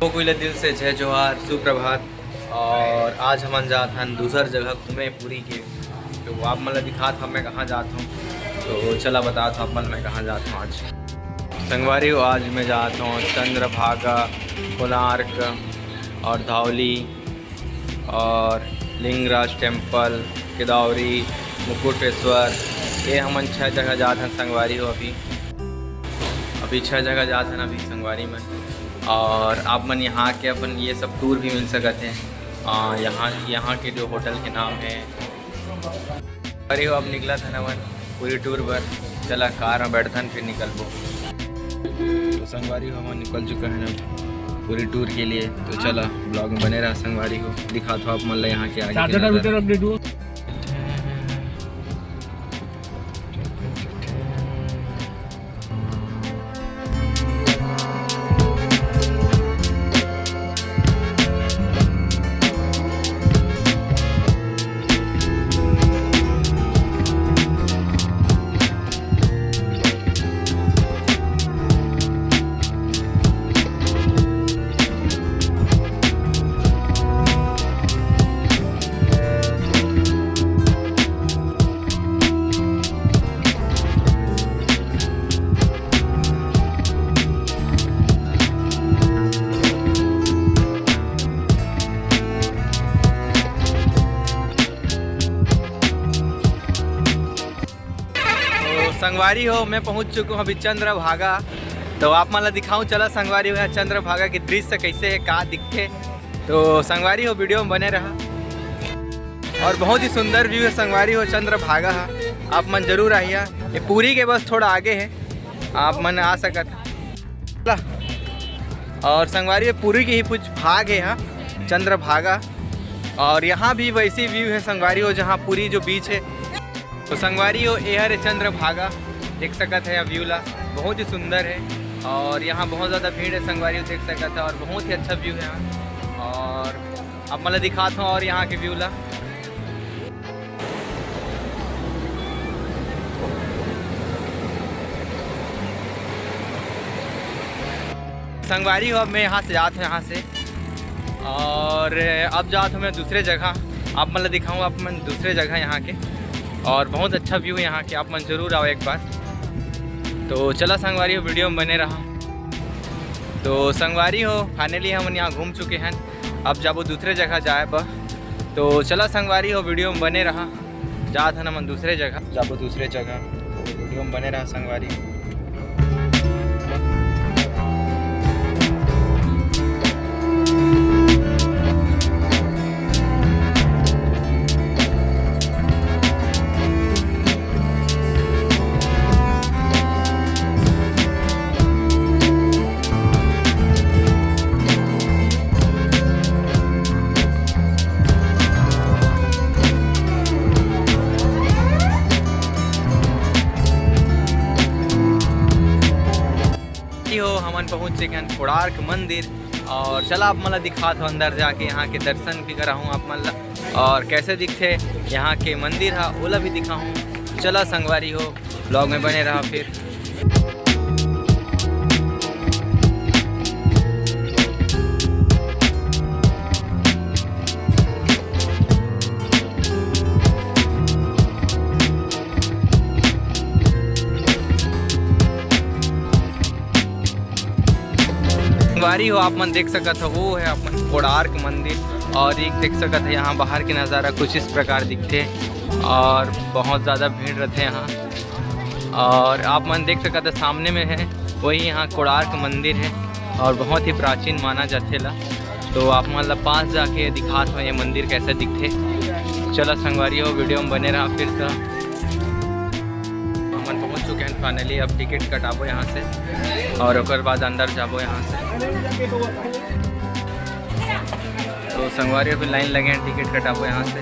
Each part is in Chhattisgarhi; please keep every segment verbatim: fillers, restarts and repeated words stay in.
ओ कोई ला दिल से जय जोहार, सुप्रभात। और आज हमन जात हन दूसर जगह घूमे पुरी के, तो आप मन ला दिखात हन मैं कहाँ जात हूँ। तो चला बतात हूँ आप मन मैं कहाँ जात हूँ आज। संगवारी हो, आज मैं जात हूँ चंद्रभागा, कोणार्क और धौली और लिंगराज टेम्पल, केदावरी, मुकुटेश्वर, ये हमन छह जगह जात हन संगवारी हो। अभी अभी छह जगह जात हन अभी संगवारी मन। और आप मन यहाँ के अपन ये सब टूर भी मिल सकत है। आ, यहाँ यहाँ के जो होटल के नाम है। अरे हो, अब निकलत हन हमन पूरी टूर बर। चला, कार में बैठथन, फिर निकलबो। तो संगवारी हो, हमन निकल चुका है ना पूरी टूर के लिए। तो चला, ब्लॉग में बने रहा संगवारी हो, दिखात हो आप मन ला यहाँ के आगे के नजारा। तो संगवारी हो, मैं पहुंच चुका हूं अभी चंद्रभागा। तो आप मन ला दिखाऊं, चला संगवारी हो, यहाँ चंद्रभागा के दृश्य कैसे है, का दिखथे। तो संगवारी हो, वीडियो में बने रहा। और बहुत ही सुंदर व्यू है संगवारी हो चंद्रभागा हा। आप मन जरूर आइया, ये पुरी के बस थोड़ा आगे है, आप मन आ सकत हा। और संगवारी हो, पुरी के ही कुछ भाग है यहाँ चंद्रभागा। और यहाँ भी वैसी व्यू है संगवारी हो, जहाँ पुरी जो बीच है। तो संगवारी हो, ये हरे चंद्रभागा, देख सकत है व्यू ला, बहुत ही सुंदर है। और यहाँ बहुत ज़्यादा भीड़ है संगवारी हो, देख सकत है, और बहुत ही अच्छा व्यू है यहाँ। और अब मैं दिखाता हूँ और यहाँ के व्यू ला। संगवारी हो, अब मैं यहाँ से जात हूँ, यहाँ से, और अब जात हूँ मैं दूसरे जगह। आप मन ला दिखाऊँ, आप मन दूसरे जगह यहाँ के, और बहुत अच्छा व्यू है यहाँ के, आप मन जरूर आओ एक बार। तो चला संगवारी हो, वीडियो में बने रहा। तो संगवारी हो, फाइनली हमन यहाँ घूम चुके हैं, अब जाबो दूसरे जगह जाए बर। तो चला संगवारी हो, वीडियो में बने रहा। जात हन हमन दूसरे जगह, जाबो दूसरे जगह, तो वीडियो में बने रहा संगवारी। हो, हमन पहुंच चुके हैं कोणार्क मंदिर। और चला, आप मन ला दिखात हो अंदर जाके, यहाँ के दर्शन भी कराहूँ आप मन ला, और कैसे दिखथे यहाँ के मंदिर हा, ओला भी दिखाहूँ। चला संगवारी हो, ब्लॉग में बने रहा फिर। संगवारी हो, आप मन देख सकत हो, वो है अपन कोणार्क मंदिर। और एक देख सकत है यहाँ बाहर के नज़ारा कुछ इस प्रकार दिखथे और बहुत ज़्यादा भीड़ रहथे यहाँ। और आप मन देख सकत है सामने में है, वही यहाँ कोणार्क मंदिर है और बहुत ही प्राचीन माना जाथे ला। तो आप मन ला पास जाके दिखात हो ये मंदिर कैसे दिखथे। चला संगवारी हो, वीडियो में बने रहा फिर तो। हमन पहुंच चुके हैं फाइनली। अब टिकट कटाबो यहाँ से और ओकर बाद अंदर जाबो यहाँ से। तो संगवारी अभी लाइन लगे हैं, टिकट कटाबो यहाँ से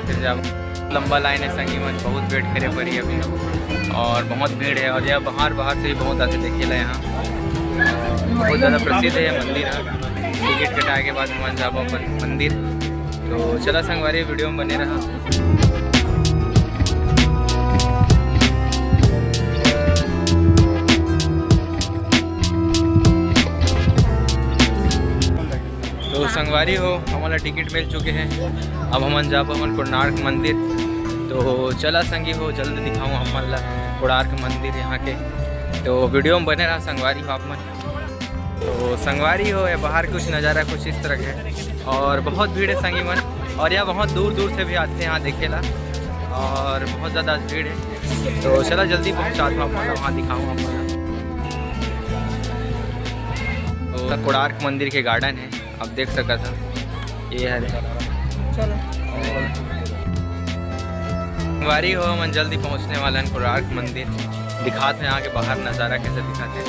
फिर जाबो। लंबा लाइन है संगी मन, बहुत वेट करे पड़ी अभी और बहुत भीड़ है। और यह बाहर बाहर से भी बहुत आते देखे ला यहाँ, बहुत ज़्यादा प्रसिद्ध है यह मंदिर है। टिकट कटाए के बाद हमन जाबो अपन मंदिर। तो चला संगवारी, वीडियो में बने रहा। तो संगवारी हो, हमन ला टिकट मिल चुके हे। अब हमन जाबो हमन कोणार्क मंदिर। तो चला संगी हो, जल्द दिखाऊँ हमन ला कोणार्क मंदिर यहाँ के। तो वीडियो में बने रहा संगवारी हो आप मन। तो संगवारी हो, ये बाहर कुछ नज़ारा कुछ इस तरह के हे और बहुत भीड़ हे संगी मन। और यहाँ बहुत दूर दूर से भी आथे यहाँ देखे ला और बहुत ज़्यादा भीड़ हे। तो चला जल्दी पहुँचात हूँ आप मन ला, वहाँ दिखाऊँ आप मन ला। तो कोणार्क मंदिर के गार्डन हे, आप देख सकत हव, ये हरे। चलो। और संगवारी हो, हमन जल्दी पहुँचने वाला हन कोणार्क मंदिर। दिखात हँव यहाँ के बाहर नज़ारा कैसे दिखत हे।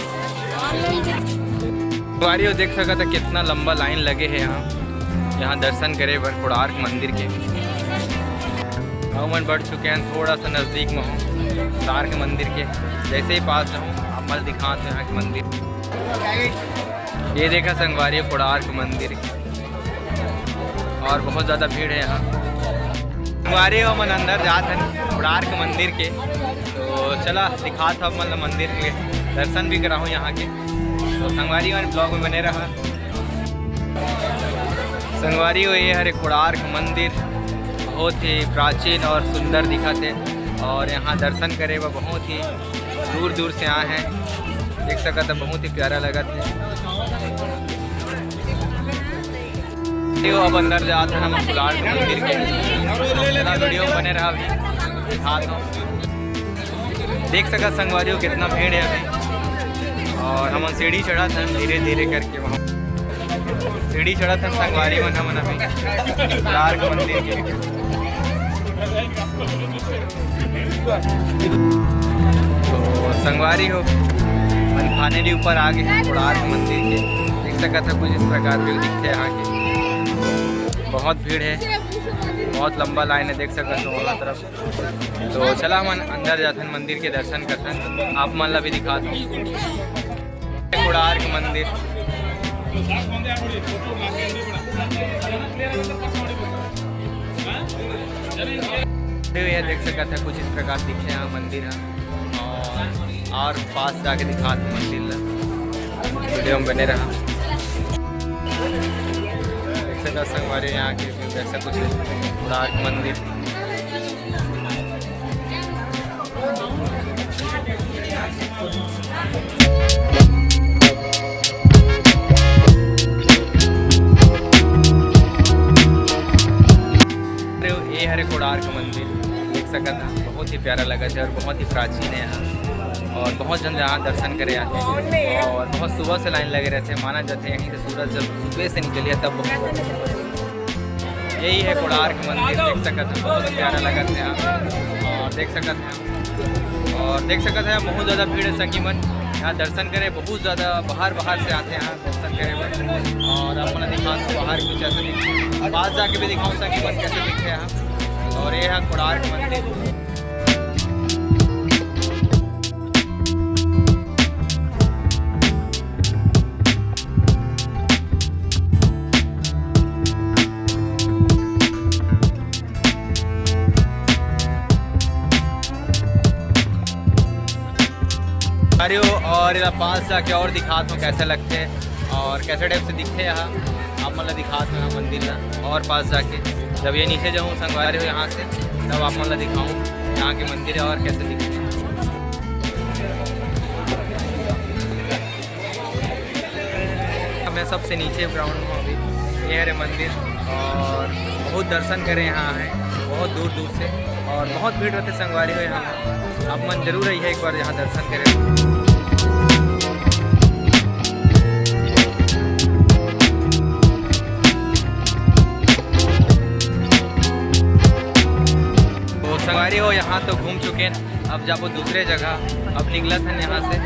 संगवारी हो, देख सकत हव कितना लंबा लाइन लगे हे यहाँ, यहाँ दर्शन करे बर कोणार्क मंदिर के। हमन बढ़ चुके हन थोड़ा सा नज़दीक में हो कोणार्क मंदिर के। जैसे ही पास जाऊँ, आप मन ला दिखात हँव यहाँ के मंदिर। ये देखा संगवारी हो, कोणार्क मंदिर और बहुत ज़्यादा भीड़ हे यहाँ। संगवारी हो, हमन अंदर जात हन कोणार्क मंदिर के। तो चला दिखात हँव आप मन ला मंदिर के दर्शन भी कराहूँ यहाँ के। तो संगवारी हो, vlog में बने रहा। संगवारी हो, ये हरे कोणार्क मंदिर, बहुत ही प्राचीन और सुंदर दिखत हे और यहाँ दर्शन करे बर बहुत ही दूर दूर से आए हे। देख सकत हव, बहुत ही प्यारा लगत हे। तो अब अंदर जात हन हमन कोणार्क मंदिर के। चला वीडियो में बने रहा, अभी दिखात हँव। देख सकत संगवारी हो कितना भीड़ हे अभी। और हमन सीढ़ी चढ़त हन धीरे धीरे करके, वहाँ सीढ़ी चढ़त हन संगवारी मन हमन अभी कोणार्क मंदिर के। तो संगवारी हो, हमन finally ऊपर आ गे हन कोणार्क मंदिर के। देख सकत हव कुछ इस प्रकार view दिखथे यहाँ के। बहुत भीड़ हे, बहुत लंबा लाइन हे, देख सकत हव वहाँ तरफ। तो चला हमन अंदर जाथन, मंदिर के दर्शन करथन, आप मन ला भी दिखात हँव। कोणार्क मंदिर। ये देख सकत हव, कुछ इस प्रकार दिखथे यहाँ मंदिर ह। और, और पास जाके दिखात हँव मंदिर ला, वीडियो में बने रहा। देख सकत हव संगवारी, यहाँ के view ऐसा कुछ हे, कोणार्क मंदिर। ये हरे कोणार्क मंदिर, देख सकत हव, बहुत ही प्यारा लगत हे और बहुत ही प्राचीन हे यहाँ। और बहुत झन यहाँ दर्शन करे आथे और बहुत सुबह से लाइन लगे रहिथे। माना जाथे यहीं से सूरज जब सुबह से निकलही तब बहुत, यही हे कोणार्क मंदिर, देख सकत हव, बहुत प्यारा लगत हे यहाँ। और देख सकत हव, और देख सकत हव, बहुत ज़्यादा भीड़ हे संगी मन। यहाँ दर्शन करे बहुत ज़्यादा बाहर बाहर से आथे यहाँ दर्शन करे बर। और आप मन ला दिखात हँव बाहर कुछ ऐसे दिखथे, पास जाके भी दिखाहूँ संगी मन कैसे दिखथे यहाँ। और ये हे कोणार्क मंदिर। अरे, और एला पास जाके और दिखात हँव कैसे लगथे और कैसे type से दिखथे यहाँ। आप मन ला दिखात हँव मंदिर ला और पास जाके, जब ये नीचे जाहूँ संगवारी हो यहाँ से, तब आप मन ला दिखाहूँ यहाँ के मंदिर हे और कैसे दिखथे। मैं सबसे नीचे ground में हूँ अभी। ये हरे मंदिर और बहुत दर्शन करे यहाँ आए, बहुत दूर दूर से, और बहुत भीड़ रहिथे संगवारी हो यहाँ। आप मन जरूर आइए एक बार यहाँ दर्शन करे। तो संगवारी हो, यहाँ तो घूम चुके हैं, अब जाबो दूसरे जगह। अब निकलत हन यहाँ से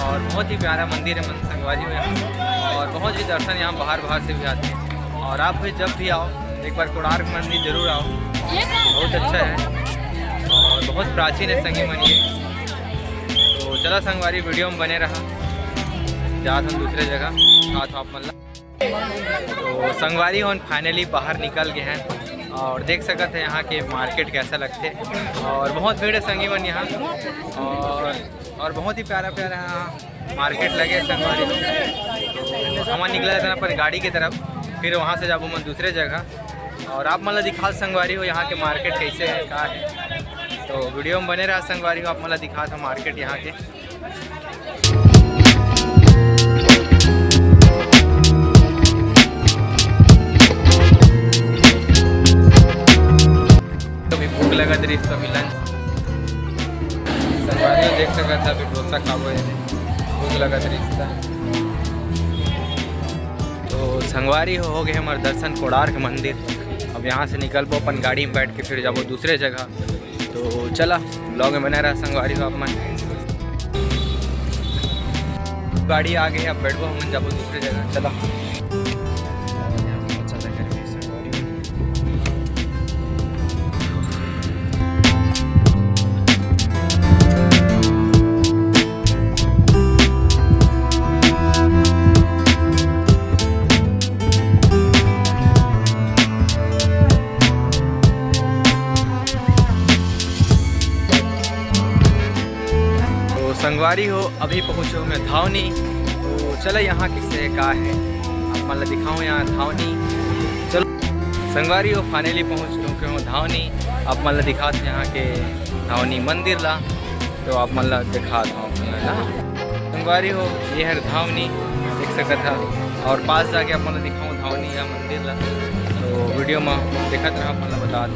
और बहुत ही प्यारा मंदिर हे मन संगवारी हो यहाँ, और बहुत ही दर्शन यहाँ बाहर बाहर से भी आथे। और आप भी जब भी आओ, एक बार कोणार्क मंदिर जरूर आओ, बहुत अच्छा हे और बहुत प्राचीन हे संगी मन ये। तो चला संगवारी, वीडियो में बने रहा, जात हन दूसरे जगह, दिखात हँव आप मन ला। तो संगवारी हो, finally बाहर निकल गए हैं और देख सकत हव यहाँ के market कैसा लगथे और बहुत भीड़ हे संगी मन यहाँ। और, और बहुत ही प्यारा प्यारा यहाँ market लगे हे संगवारी हो। तो हमन निकले हन अपन गाड़ी के तरफ। फिर वहाँ से जाबो मन दूसरे जगह। और आप मन ला दिखात संगवारी हो यहाँ के मार्केट कैसे है, का है, तो वीडियो में बने रहा संगवारी हो, आप मन ला दिखात हो मार्केट यहाँ के। तो अभी भूख लगत रहिस, तो अभी लंच। संगवारी हो देख सकत ह, अभी डोसा खाबो, ये भूख लगत रहिस त। तो संगवारी हो, हो गए हमारे दर्शन कोणार्क मंदिर। अब यहाँ से निकलबो अपन गाड़ी में बैठ के, फिर जाबो दूसरे जगह। तो चला, ब्लॉग में बना रहा संगवारी हो आप मन। गाड़ी आ गई, अब बैठबो हमन, जाबो दूसरे जगह। चला। तो संगवारी हो, अभी पहुँचो मैं धावनी। तो चला यहाँ किसे का है, आप मन ला दिखाओ यहाँ धावनी। चलो संगवारी हो, फाइनली पहुँच चुके हो धावनी। आप मन ला दिखात यहाँ के धावनी मंदिर ला, तो आप मन ला दिखात हो ना संगवारी हो, ये हर धावनी देख सकत हा। और पास जाके आप मन ला दिखाऊँ धावनी या मंदिर ला, तो वीडियो में देखत रहा, आप मन ला बतात।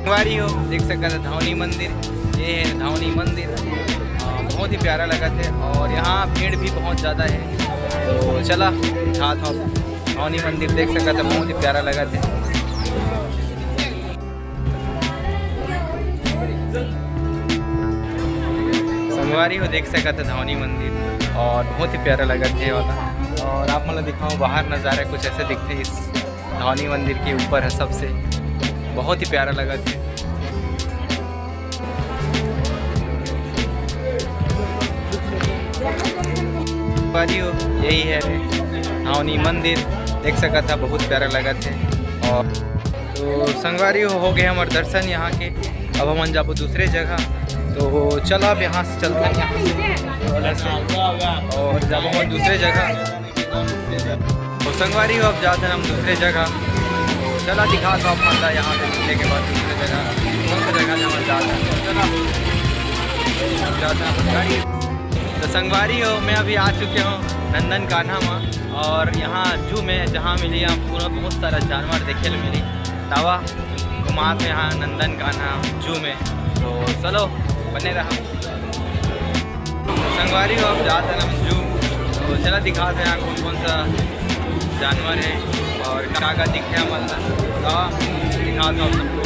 संगवारी हो देख सकत है धावनी मंदिर, ये है धावनी मंदिर। अ, बहुत ही प्यारा लगत है और यहाँ भीड़ भी बहुत ज़्यादा है। तो चला दिखात हो धावनी मंदिर, देख सकत है बहुत ही प्यारा लगत है। संगवारी हो देख सकत है धावनी मंदिर और बहुत ही प्यारा लगत है वाला। और आप मन ला दिखाऊँ बाहर नज़ारा कुछ ऐसे दिखते इस धावनी मंदिर के ऊपर है सबसे, बहुत ही प्यारा लगत है। संगवारी हो यही है धावनी मंदिर, देख सकत है बहुत प्यारा लगत है। और तो संगवारी हो, हो गए हमारे दर्शन यहाँ के, अब हमन जाबो दूसरे जगह। तो चलो अब यहाँ से चलते हैं यहाँ से और जाबो हमन दूसरे जगह। तो संगवारी हो, अब जाते हैं हम दूसरे जगह। तो चला दिखात हो आप मन ला यहाँ से निकले के बाद दूसरे जगह, कौन सा जगह जहाँ जाते हैं। तो चला, अब जाते हैं अपन गाड़ी। तो संगवारी हो, मैं अभी आ चुके हूँ नंदन कान्हा में और यहाँ जू में, जहाँ मिली यहाँ पूरा बहुत सारा जानवर देखे ल मिली। तावा घुमात यहाँ नंदन कान्हा जू में। तो चलो बने रहा। संगवारी हो, अब जात है ना जू, तो चला दिखात है यहाँ कौन कौन सा जानवर है और का का दिखथे हमन ला। तो दिखात हो आप सबको।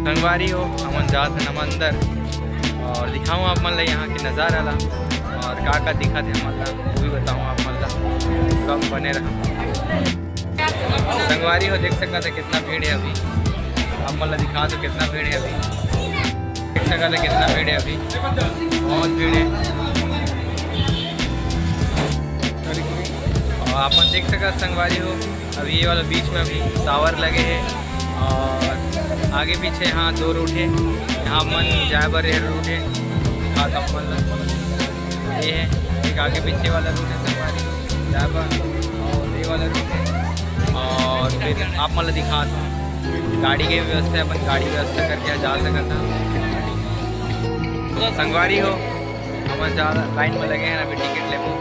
संगवारी हो, हमन जात है ना अंदर और दिखाऊँ आप मन ला यहाँ के नज़ारा ला और का का दिखत है हमन ला, वो भी बताऊँ आप मन ला। तो आप बने रहा। संगवारी हो, देख सकत है कितना भीड़ है अभी। आप मन ला दिखा दो कितना भीड़ है अभी। देख सकत है कितना भीड़ है अभी, बहुत भीड़ है। और आप मन देख सकत संगवारी हो, अभी ये वाला बीच में अभी टावर लगे है और आगे पीछे यहाँ दो रूट है। यहाँ मन जाए बर ये रूट है, दिखा दो आप मन ला। ये है एक आगे पीछे वाला रूट है संगवारी हो, जाए बर, और ये वाला रूट है। और फिर आप मन ला दिखात हो गाड़ी के व्यवस्था है, अपन गाड़ी व्यवस्था करके जा सकत हा। तो संगवारी हो, हमन जा लाइन में लगे हैं, अभी टिकट लेबो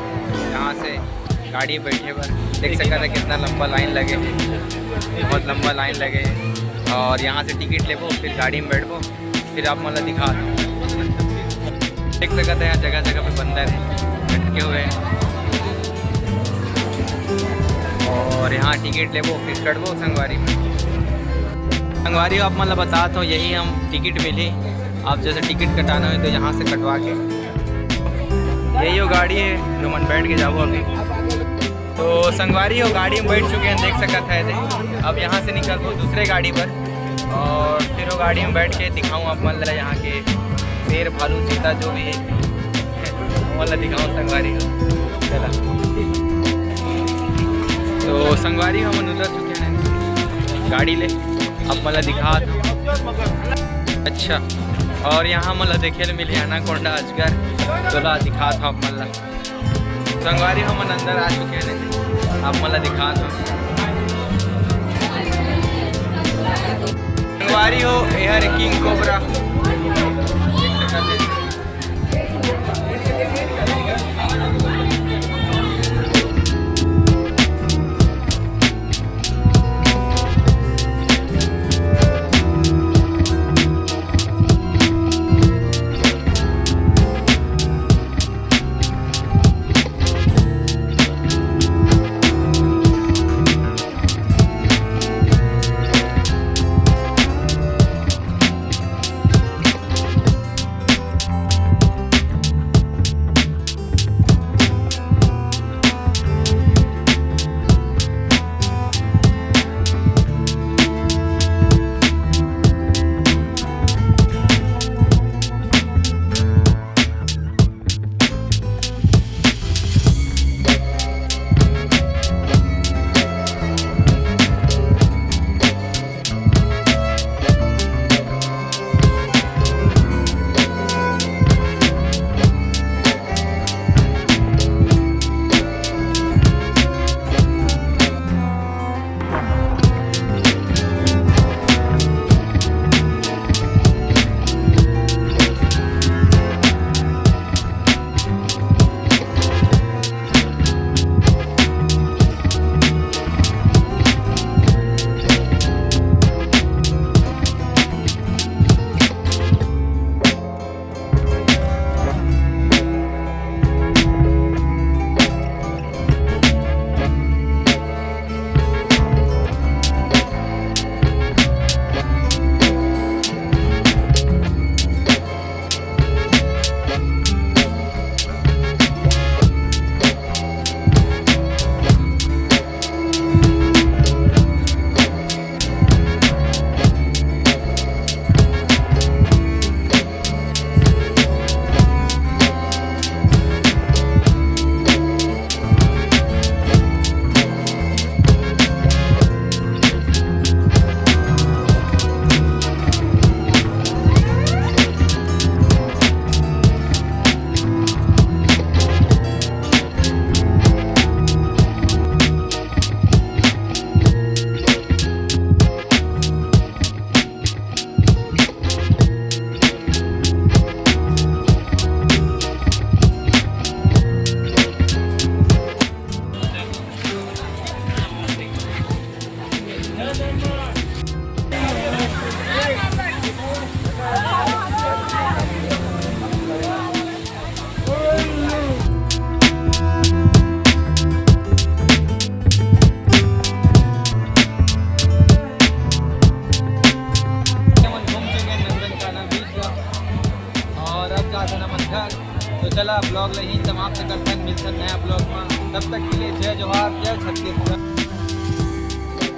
यहाँ से गाड़ी बैठे बर। देख सकत है कितना लंबा लाइन लगे है, बहुत लंबा लाइन लगे है। और यहाँ से टिकट लेबो, फिर गाड़ी में बैठबो, फिर आप मन ला दिखा। देख सकत है यहाँ जगह जगह पे बंदर है, लटके हुए हैं। और यहाँ टिकट लेबो, फिर चढ़बो संगवारी में। संगवारी आप मन ला बतात हो, यही हम टिकट मिली। आप जैसे टिकट कटाना हो तो यहाँ से कटवा के, यही वो गाड़ी है जो मन बैठ के जाबो अभी। तो संगवारी हो, गाड़ी में बैठ चुके हैं, देख सकत है। अब यहाँ से निकलबो दूसरे गाड़ी पर और फिर वो गाड़ी में बैठ के दिखाऊँ आप मन ला यहाँ के शेर, भालू, चीता जो भी है, मन ला दिखाऊँ संगवारी हो। चला, तो संगवारी हो, हमन उतर चुके हैं गाड़ी ले। आप मन ला दिखात हो। अच्छा, और यहाँ हमन ला देखे ले मिलही anaconda, अजगर। तोला दिखात हव आप मन ला। संगवारी हो, हमन अंदर आ चुके हैं, आप मन ला दिखात हव। संगवारी हो, ये हरे king cobra। हमन घूम चुके हैं नंदनकानन बीच ला, और अब जात हन हमन घर। तो चला, vlog ला यहीं समाप्त करथन, मिलथन नया vlog में। तब तक के लिए जय जोहार, जय छत्तीसगढ़।